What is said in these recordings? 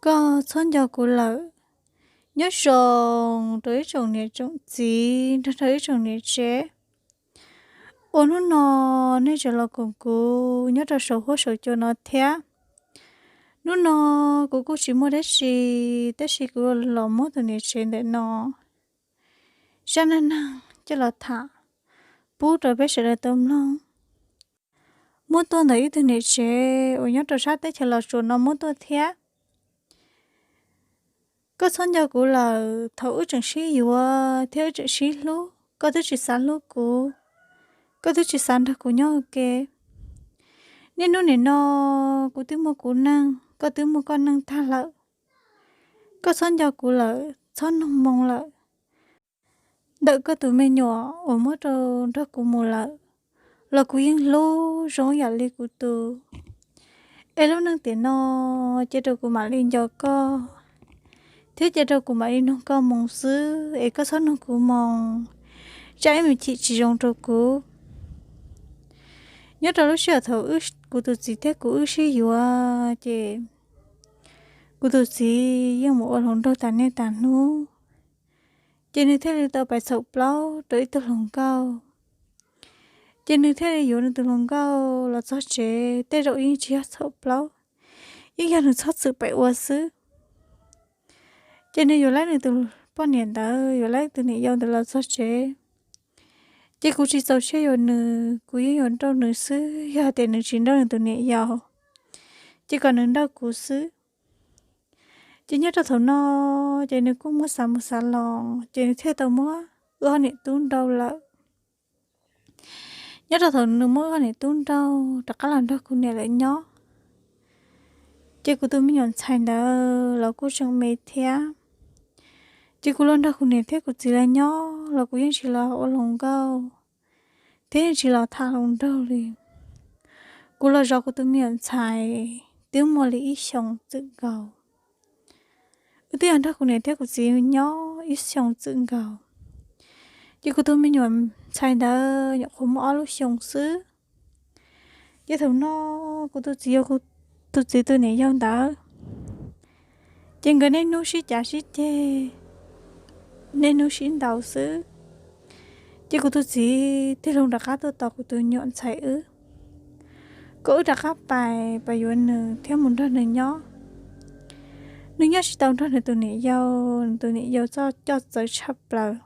Koj txhob nco kuv lawm. Nyob zoo rau ib tsoom niam tsoom txiv nrog rau ib tsoom niam tsev uas hnub no nej tseem los koom kuv nyob rau saum huab saum cua no thiab. Hnub no kuv kuj tsis muaj dab tsi, tab sis kuv los muab tus niam tsev ntawm no zaj neej neeg coj los tham pub rau peb sawv daws tau mloog. Muab tuaj ntawm ib tug niam tsev uas nyob rau sab teb chaws Los Tsuas no muab tuaj thiab. Koj txhob nco kuv lawm, thaum wb tseem sib yuav thiab wb tseem sib hlub, koj twb tsis xav hlub kuv, koj twb tsis xav nrog kuv nyob ua ke. Niaj hnub nim no kuv twb muaj kuv neej, koj twb muaj koj neej tag lawm. Koj txhob nco kuv lawm, txhob nug moo lawm. Ntawm koj tus me nyuam uas muab rau nrog kuv mus lawm los kuv yeej hlub zoo ib yam li kuv tus. Es lub neej tiam no cia rau kuv mam li nco koj thiab cia rau kuv mam li nug koj moo xwb, es koj txhob nug kuv moo, tsam ib me chim tsis zoo rau kuv. Nyob rau lub sij hawm thaum kuv tus txiv thiab kuv wb sib yuav ces kuv tus txiv yeej mus ua hluas nraug tas niaj tas hnub. Ces nws thiaj li tau pais txhaum plaub rau ib tug hluas nkauj. Ces nws thiaj li yuav nws tus hluas nkauj los txog tsev, tej zaum yeej tsis yog txhaum plaub, yeej yog nws txhob txwm pais ua xwb. Ces nws yuav laib nws tus poj niam ntawd, yuav laib tus niam yau ntawd los txog tsev. Ces kuv tsis txaus siab yuav nws, kuv yeej yuav nrauj nws xwb, yog hais tias nws tsis nrauj nws tus niam yau ces kom nws nrauj kuv xwb. Ces nyob rau thaum no ces nws kuj muab xav mus xav los ces nws thiaj tau muab wb ob niam tub nrauj lawm. Nyob rau thaum nws muab wb ob niam tub nrauj rov qab los nrog kuv niam lawv nyob, ces kuv tus me nyuam ntxhais ntawd los kuj tseem me thiab. Ces kuv los nrog kuv niam thiab kuv txiv lawv nyob los kuv yeej tsis los ua hluas nkauj thiab yeej tsis los tham hluas nraug li. Kuv los zov kuv tus me nyuam ntxhais twb muaj li ib xyoos txwm nkaus. Wb twb yog nrog kuv niam thiab kuv txiv nyob ib xyoos txwm nkaus. Ces kuv tus me nyuam ntxhais ntawd nyuam qhuav muaj ob lub xyoos xwb. Ces thaum no kuv tus txiv yuav kuv tus txiv tus niam yau ntawd, ces nkawd niaj hnub sib cav sib ceg, niaj hnub sib ntaus xwb. Ces kuv tus txiv tig loo rov qab tuaj tos kuv tus me nyuam ntxhais wb, kom wb rov qab pais, pais yuav nws thiab mus nrog nws nyob. Nws nyob tsis tau nrog nws tus niam yau, nws tus niam yau txoj coj txawv tshaj plaws,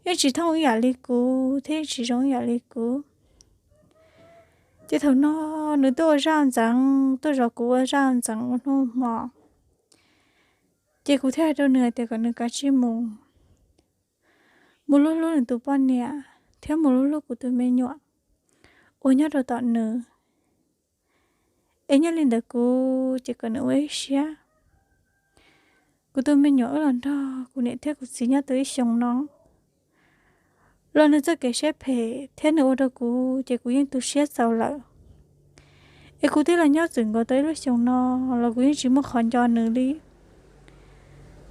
yeej tsis thooj ib yam li kuv thiab yeej tsis zoo ib yam li kuv. Ces thaum no nws tuaj ua zaj ntxeev, tuaj zov kuv ua zaj ntxeev ua hnub hmo. Ces kuv thiaj hais rau nws hais tias kom nws kav tsij mus, mus hlub hlub nws tus poj niam thiab mus hlub hlub kuv tus me nyuam uas nyob rau tom nws. Es nyob li ntawd kuv ces kom nws ua ib siab. Kuv tus me nyuam wb los nrog kuv niam thiab kuv txiv nyob tau ib xyoos no los nws txoj kev siab phem thiab nws ua rau kuv ces kuv yeej tu siab txaus lawm. Es kuv twb los nyob txwm nkaus tau ib lub xyoos no los kuv yeej tsis muaj qhov nco nws li.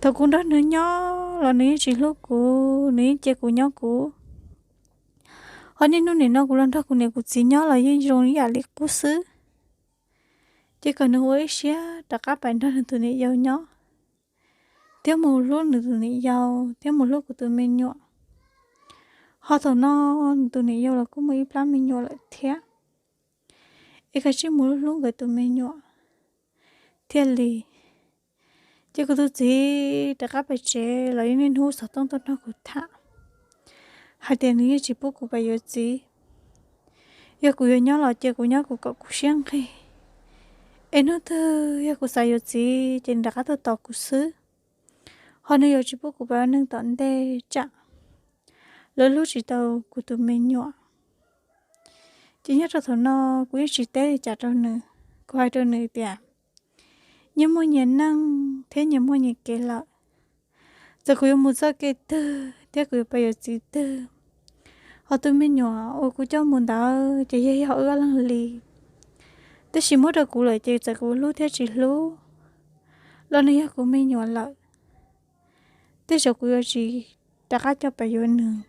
Thaum kuv nrog nws nyob los nws yeej tsis hlub kuv, nws yeej cia kuv nyob kuv. Ho niaj hnub nim no kuv los nrog kuv niam kuv txiv nyob los yeej zoo ib yam li qub xwb. Ces kom nws ua ib siab rov qab pais nrog nws tus niam yau nyob, thiab mus hlub nws tus niam yau thiab mus hlub kuv tus me nyuam. Ho thaum no nws tus niam yau los kuj muaj ib plab me nyuam lawm thiab, es kav tsij mus hlub hlub nkawd tus me nyuam thiaj li. Ces kuv tus txiv rov qab pem tsev los yeej niaj hnub xov tooj tuaj nrog kuv tham hais tias nws yeej tsis pub kuv pais yuav txiv. Yog kuv yuav nyob los cia kuv nyob kuv kom kuv siab nqig, es hnub twg yog kuv xav yuav txiv ces nws rov qab tuaj tos kuv xwb. Ho nws yuav tsis pub kuv pais ua neej tom ntej tsam lawv hlub tsis tau kuv tus me nyuam. Ces nyob rau thaum no kuv yeej tsis teb li cas rau nws, kuv hais rau nws tias nyias muaj nyias neej thiab nyias muaj nyias kev lawm. Txawm kuv yuav mus txoj kev twg thiab kuv yuav pais yuav txiv twg, ho tus me nyuam uas kuv coj mus ntawd ces yog yog wb ob leeg li. Tab sis muab rau kuv lawm ces txawm kuv hlub thiab tsis hlub los nws yog kuv me nyuam lawm. Tej zaum kuv yuav tsis rov qab coj pais yuav nws.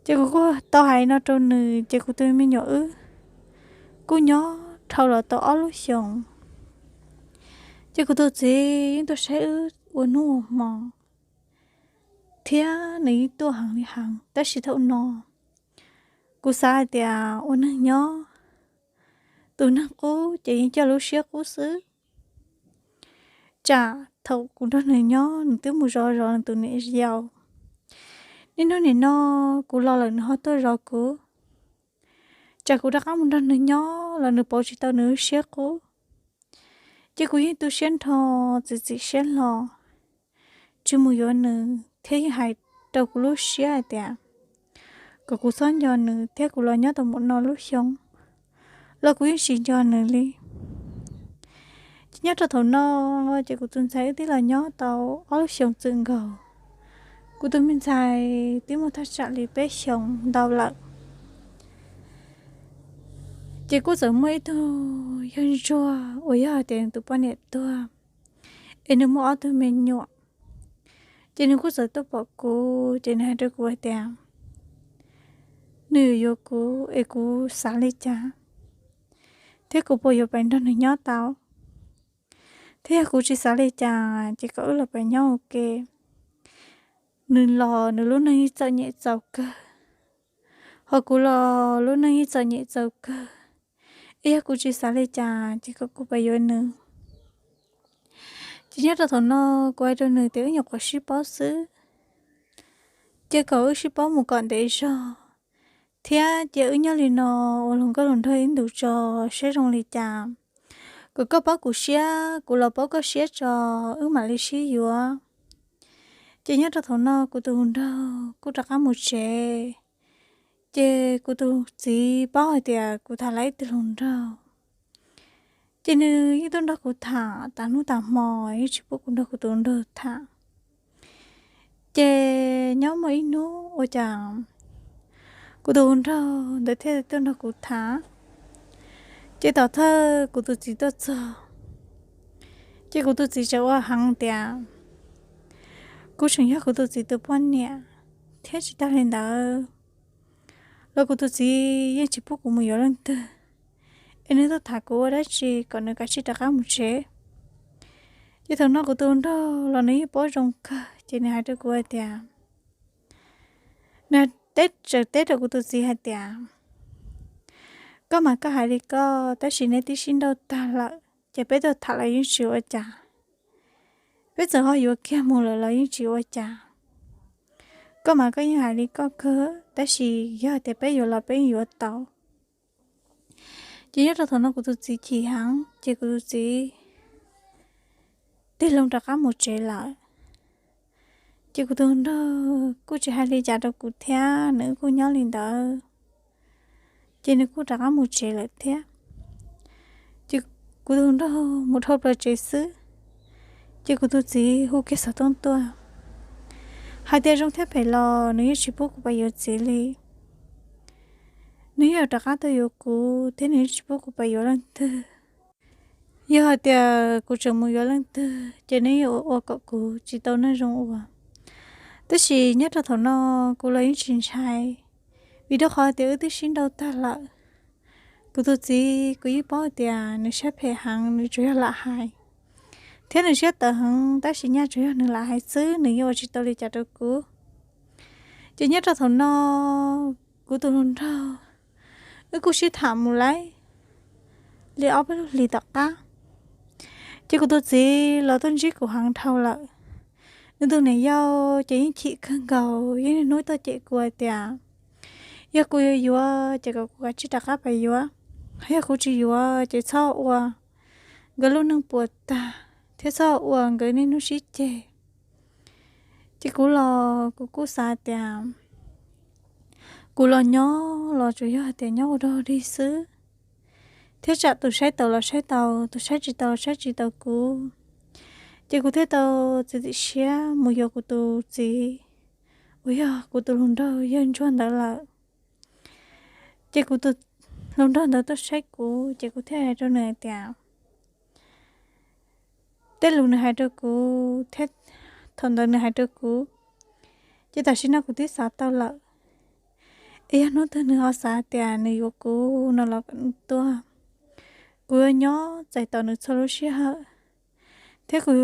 Ces kuv kuj tau hais no rau nws ces kuv tus me nyuam wb kuj nyob dhau los tau ob lub xyoos. Ces kuv tus txiv yeej tuaj saib wb ua hnub ua hmo, thiab nws yeej tuaj heev li heev. Tab sis thaum no kuv xav hais tias ua neeg nyob, tus neeg qub ces yeej coj lub siab qub xwb. Tsam thaum kuv nrog nws nyob nws twb mus zov zov nws tus niam yau. Niaj hnub nim no kuv los lawm nws ho tuaj zov kuv. Tsam kuv rov qab mus nrog nws nyob los nws pauv tsis tau nws lub siab qub. Ces kuv yeej tu siab nrho, txiav txim siab hlo tsis mus yuav nws, thiab yeej hais rau kuv lub siab hais tias kom kuv txhob nco nws thiab kuv los nyob tau mus no lub xyoo los kuv yeej tsis nco nws li. Ces nyob rau thaum no, ces kuv tus ntxhais wb twb los nyob tau ob lub xyoos txwm nkaus. Kuv tus me ntxhais twb muaj thaj tsam li peb xyoos ntau lawm. Ces kuj txawm muaj ib tug yawg ntsuag uas yog hais tias nws tus poj niam tuag, es nws muaj ob tug me nyuam. Ces nws kuj txawm tuaj pom kuv, ces nws hais rau kuv hais tias nws yuav yuav kuv es kuv xav li cas, thiab kuv puas yuav pab nrog nws nyob tau, thiab yog kuv tsis xav li cas ces kom wb los pab nyob ua ke. Nws los nws lub neej yeej txom nyem txaus kawg, ho kuv los lub neej yeej txom nyem txaus kawg. Es yog kuv tsis xav li cas ces kom kuv pab yuav nws. Ces nyob rau thaum no kuv hais rau nws tias wb nyuam qhuav sib paub xwb, ces kom wb sib paub mus kom ntev zog, thiab cia wb nyob li no ua hluas nkauj hluas nraug ib ntus tso saib zoo li cas. Kom koj paub kuv siab, kuv los paub koj siab tso, wb mam li sib yuav. Ces nyob rau thaum no kuv tus hluas nraug kuj rov qab mus tsev. Ces kuv tus txiv paub hais tias kuv tham lawv ib tug hluas nraug, ces nws yeej tuaj nrog kuv tham tas hnub tas hmo, yeej tsis pub kuv nrog kuv tus hluas nraug tham. Ces nyob muaj ib hnub ua cas kuv tus hluas nraug ntawd thiaj tuaj nrog kuv tham. Ces tom thawj kuv tus txiv tuaj txog, ces kuv tus txiv tseem ua heev tias kuv tseem yog kuv tus txiv tus poj niam, thiab tsis tag li ntawd los kuv tus txiv yeej tsis pub kuv mus yuav leej twg, es nws tuaj tham kuv ua dab tsi kom nws kav tsij rov qab mus tsev. Ces thaum no kuv tus hluas nraug los nws yeej paub zoo kawg, ces nws hais rau kuv hais tias, nws teb, tseem teb rau kuv tus txiv hais tias, koj mas koj hais li koj, tab sis neb twb sib nrauj tag lawm ces peb tuaj tham los yeej tsis ua cas, peb txawm ho yuav kiag mus lawm los yeej tsis ua cas. Koj mas koj yeej hais li koj kawg, tab sis yog tias peb yuav los peb yeej yuav tau. Ces nyob rau thaum no kuv tus txiv chim heev, ces kuv tus txiv tig loo rov qab mus tsev lawm. Ces kuv tus hluas nraug kuj tsis hais li cas rau kuv thiab, nws kuj nyob li ntawd, ces nws kuj rov qab mus tsev lawm thiab. Ces kuv tus hluas nraug mus dhau plaws tsev xwb, ces kuv tus txiv hu kiag xov tooj tuaj hais tias zoo thiab phem los nws yeej tsis pub kuv pab yuav txiv li. Nws yeej yuav rov qab tuaj yuav kuv thiab nws yeej tsis pub kuv pab yuav leej twg. Yog hais tias kuv tseem mus yuav leej twg ces nws yeej ua ua kom kuv tsis tau neej zoo ua. Tab sis nyob rau thaum no kuv los yeej tsis ntshai, vim rau qhov tias wb twb sib nrauj tag lawm. Kuv tus txiv kuv yeej paub tias nws siab phem heev, nws tsuas yog lam hais, thiab nws siab tawv heev, tab sis nyaj tsuas yog nws lam hais xwb, nws yeej ua tsis tau li cas rau kuv. Ces nyob rau thaum no kuv tus hluas nraug wb kuj sib tham mus lawm li ob peb lub hlis tom qab. Ces kuv tus txiv los tuaj ntsib kuv heev dhau lawm. Nws tus niam yau ces yeej chim kawg nkaus, yeej niaj hnub tuaj cem kuv hais tias yog kuv yuav yuav ces kom kuv kav tsij rov qab pab yuav, yog kuv tsis yuav ces txhob ua nkawd lub neej puas tag, thiab txhob ua nkawd niaj hnub sib ceg. Ces kuv los kuv kuj xav tias kuv los nyob los tsuas yog hais tias nyob ua dog dig xwb, thiab tsam tus saib taus los saib taus, tus saib tsis taus los saib tsis taus kuv. Ces kuv thiaj tau txiav txim siab mus yuav kuv tus txiv uas yog kuv tus hluas nraug yawg ntsuag ntawd lawm. Ces kuv tus hluas nraug ntawd tuaj saib kuv ces kuv thiaj hais rau nws hais tias, tej lus nws hais rau kuv thiab thaum ntawd nws hais rau kuv, ces tam sim no kuv twb xav tau lawm. Es yog hnub twg nws ho xav tias nws yuav kuv no los tuaj, kuv yuav nyob txais tos nws txhua lub sij hawm. thiab kuv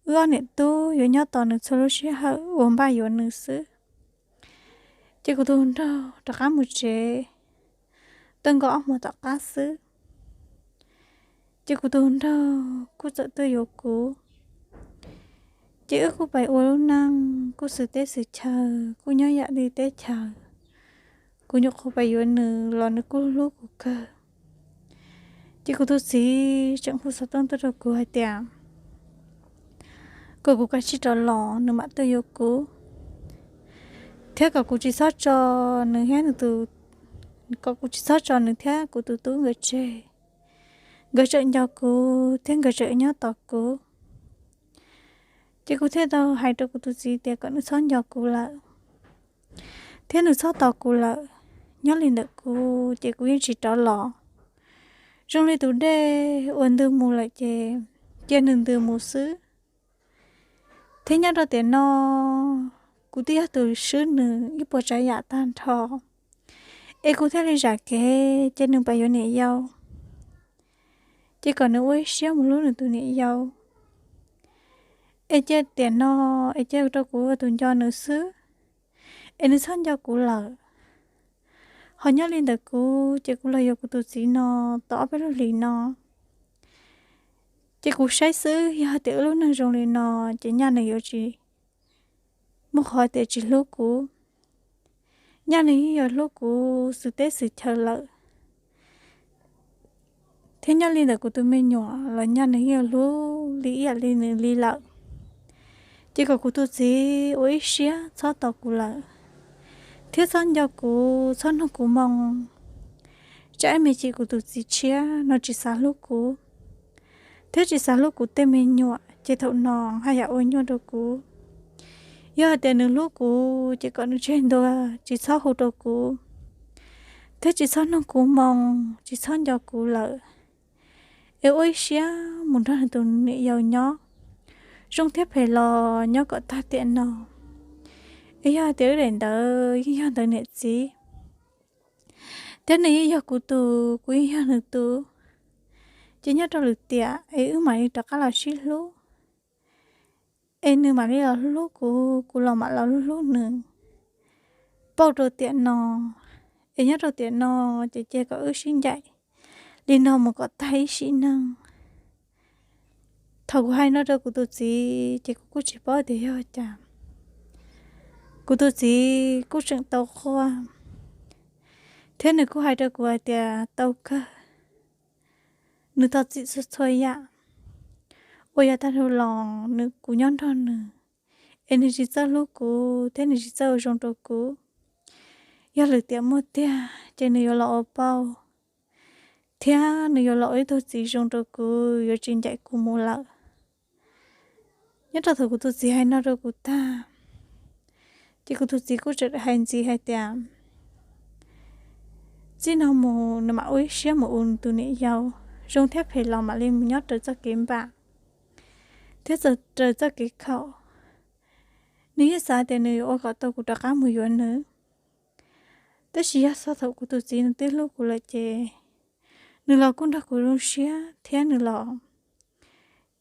wb ob niam tub yuav nyob tos nws txhua lub sij hawm uas npaj yuav nws xwb. Ces kuv tus nraug rov qab mus tsev tau nkaus ob hmos tom qab xwb, ces kuv tus nraug kuj txawm tuaj yuav kuv. Ces wb kuj pais ua lub neej kuj xws teb xws chaw, kuj nyob yam li teb chaws. Kuv nyuam qhuav pais yuav nws los nws kuj hlub kuv kawg. Ces kuv tus txiv tseem hu xov tooj tuaj rau kuv hais tias kom kuv kav tsij rov los nws mam tuaj yuav kuv, thiab kom kuv tsis txhob tso nws thiab nws tus, kom kuv tsis txhob tso nws thiab kuv tus tub nkawd tseg. Nkawd tseem nco kuv thiab nkawd tseem nyob tos kuv. Ces kuv thiaj tau hais rau kuv tus txiv tias kom nws txhob nco kuv lawm thiab nws txhob tos kuv lawm. Nyob li ntawm kuv ces kuv yeej tsis rov los. Zoo li tus dej uas ntws mus lawm ces cia nws ntws mus xwb. Thiab nyob rau tiam no kuv twb yog tus swb nws ib puas tsav yam tag nrho, es kuv thiaj li zam kev cia nws pais yuav niam yau, ces kom nws ua ib siab mus hlub nws tus niam yau. Es cia tiam no, es cia rau kuv ua tus nco nws xwb, es nws txhob nco kuv lawm. Ho nyob li ntawm kuv ces kuv los yuav kuv tus txiv no tau ob peb lub hlis no, ces kuv saib xwb yog tias wb lub neej zoo li no ces nyaj nws yuav tsis muaj qhov tias tsis hlub kuv. Nyaj nws yeej yuav hlub kuv xws teb xws chaw lawm. Thiab nyob li ntawm kuv tus me nyuam los nyaj nws yeej yuav hlub li ib yam li nws li lawm. Ces kom kuv tus txiv ua ib siab txhob tos kuv lawm, thiab txhob nco kuv, txhob nug kuv moo. Tsam ib me chim kuv tus txiv tshiab no tsis xav hlub kuv, thiab tsis xav hlub kuv tej me nyuam ces thaum no haj yam ua nyuaj rau kuv. Yog hais tias nws hlub kuv ces kom nws tseg ntua tsis txhob hu rau kuv, thiab tsis txhob nug kuv moo, tsis txhob nco kuv lawm. Es ua ib siab mus nrog nws tus niam yau nyob, zoo thiab phem los nyob kom tag tiam no. Es yog hais tias wb daim ntawd yeej yog ntawd niam txiv, thiab nws yeej yog kuv tus, kuv yeej yog nws tus, ces nyob rau lwm tiam es wb mam li rov qab los sib hlub. Es nws mam li los hlub kuv, kuv los mam los hlub nws. Pauj rau tiam no, es nyob rau tiam no ces cia kom wb sib ncaim li no mus kom tag ib sim neej. Thaum kuv hais no rau kuv tus txiv ces kuv kuj tsis paub tias yog cas, kuv tus txiv kuj tseem tau quaj, thiab nws kuj hais rau kuv hais tias tau kawg, nws thov txim txhua txhua yam uas yog tag dhau los nws, kuv nyob nrog nws, es nws tsis txawj hlub kuv thiab nws tsis txawj ua zoo rau kuv. Yog lwm tiam muaj tiag ces nws yuav los ua pauj, thiab nws yuav los ua ib tug txiv zoo rau kuv, yuav tsis ncaim kuv mus lawm. Nyob rau thaum kuv tus txiv hais no rau kuv tag, ces kuv tus txiv kuj tseem hais ntxiv hais tias txij no mus nws mam ua ib siab mus ua nws tus niam yau, zoo thiab phem los mam li mus nyob raws txoj kev npam thiab raws txoj kev khaum. Nws yeej xav tias nws yuav ua kom tau kuv rov qab mus yuav nws. Tab sis yog txog thaum kuv tus txiv nws twb hlub kuv lawm ces nws los kuj nrog kuv zoo siab thiab nws los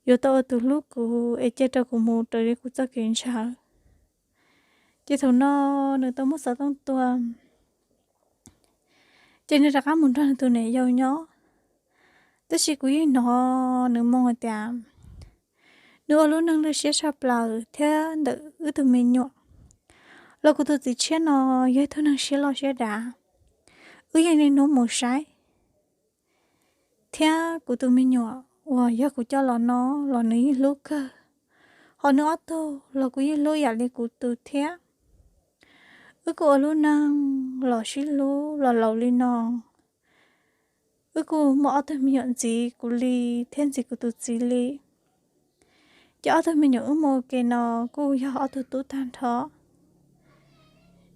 yuav tau ua tus hlub kuv es cia rau kuv mus raws li kuv txoj kev ntshaw. Ces thaum no nws tau muab xov tooj tua, ces nws rov qab mus nrog nws tus niam yau nyob. Tab sis kuv yeej hnov nws moo hais tias nws ua lub neej lwj siab tshaj plaws thiab ntawm wb tug me nyuam los kuv tus txiv tshiab no yog ib tug neeg siab loj siab dav. Wb yeej niaj hnub mus saib, thiab kuv tus me nyuam uas yog kuv coj los no los nws yeej hlub kawg. Ho nws ob tug los kuv yeej hlub yam li kuv tus thiab. Wb kuj ua lub neej los sib hlub los laus li no. Wb kuj muaj ob tug me nyuam ntxiv kuv li thiab ntxiv kuv tus txiv li. Ces ob tug me nyuam wb muaj ua ke no kuj yog ob tug tub tag nrho.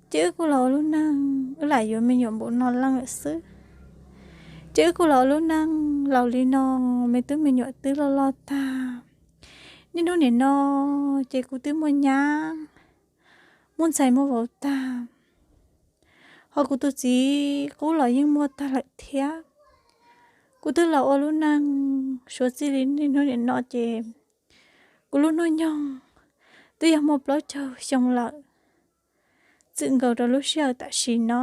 Ces wb kuj los ua lub neej wb lam yuav me nyuam npaum no leej lawm xwb. Ces wb kuj los ua lub neej laus li no, me tub me nyuam twb loj loj tag. Niaj hnub nim no ces kuv twb muaj nyab muaj ntxhais muaj vauv tag, ho kuv tus txiv qub los yeej muaj tag lawm thiab. Kuv twb los ua lub neej suav txij li niaj hnub nim no ces Kuv lub hnub nyoog twb yog muaj plaub caug xyoo lawm, txwm nkaus rau lub sij hawm tam sim no.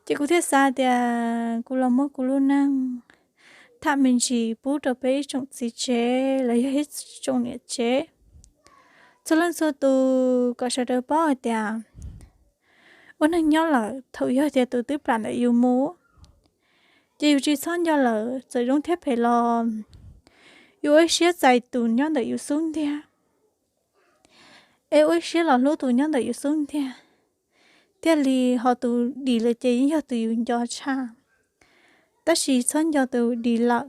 Ces kuv thiaj xav tias kuv los muab kuv lub neej tham me ntsis pub rau peb ib tsoom txiv tsev los yog ib tsoom niam tsev txhua leej txhua tus kom sawv daws paub hais tias ua neeg nyob lawm thaum yog tias tus twb plam ntawm yus mus, ces yus tsis txhob nco lawm, txawm zoo thiab phem los yus ua ib siab txais tus nyob ntawm yus xub ntiag, es ua ib siab los hlub tus nyob ntawm yus xub ntiag thiaj li. Ho tus dim lawm ces yeej yog tus yus nco tshaj, tab sis txhob nco tus dim lawm.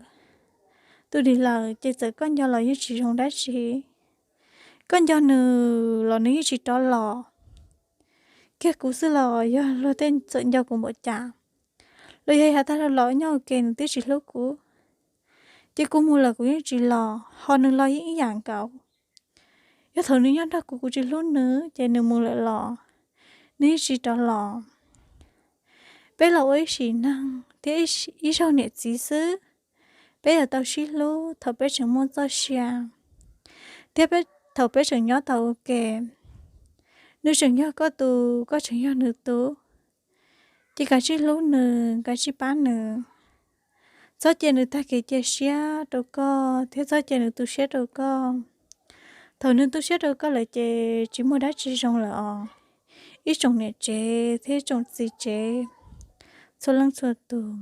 Tus dim lawm ces txawm koj nco los yeej tsis zoo dab tsi. Koj nco nws los nws yeej tsis rov los. Kiag kuv xwb los yog luag tej txawm nco kuv npaum cas, los yog yav tag los nyob ua ke nws twb tsis hlub kuv, ces kuv mus lawm kuv yeej tsis los, ho nws los yeej ib yam nkaus. Yog thaum nws nyob nrog kuv kuv tsis hlub nws ces nws mus lawm los nws yeej tsis rov los. Peb los ua ib sim neej thiab ib zaug niam txiv xwb, peb yuav tau sib hlub thaum peb tseem muaj txoj sia thiab thaum peb tseem nyob tau ua ke. Nws tseem yog koj tus, koj tseem yog nws tus, ces kav tsij hlub nws, kav tsij pab nws. Txhob cia nws tag kev cia siab rau koj thiab txhob cia nws tu siab rau koj. Thaum nws tu siab rau koj lawm ces tsis muaj dab tsi zoo lawm os, ib tsoom niam tsev thiab ib tsoom txiv tsev txhua leej txhua tus.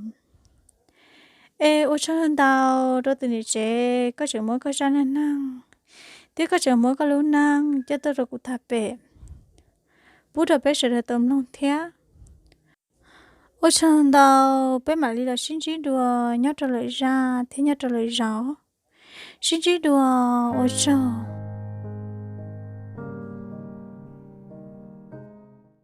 Es ua tsaug ntau rau tus niam tsev koj tseem muab koj zaj neej neeg thiab koj tseem muab koj lub neej coj tuaj rau kuv tham pem pub rau peb sawv daws tau mloog thiab. Ua tsaug ntau, peb mam li los sib ntsib dua nyob rau lwm zaj thiab nyob rau lwm zaus. Sib ntsib dua, ua tsaug.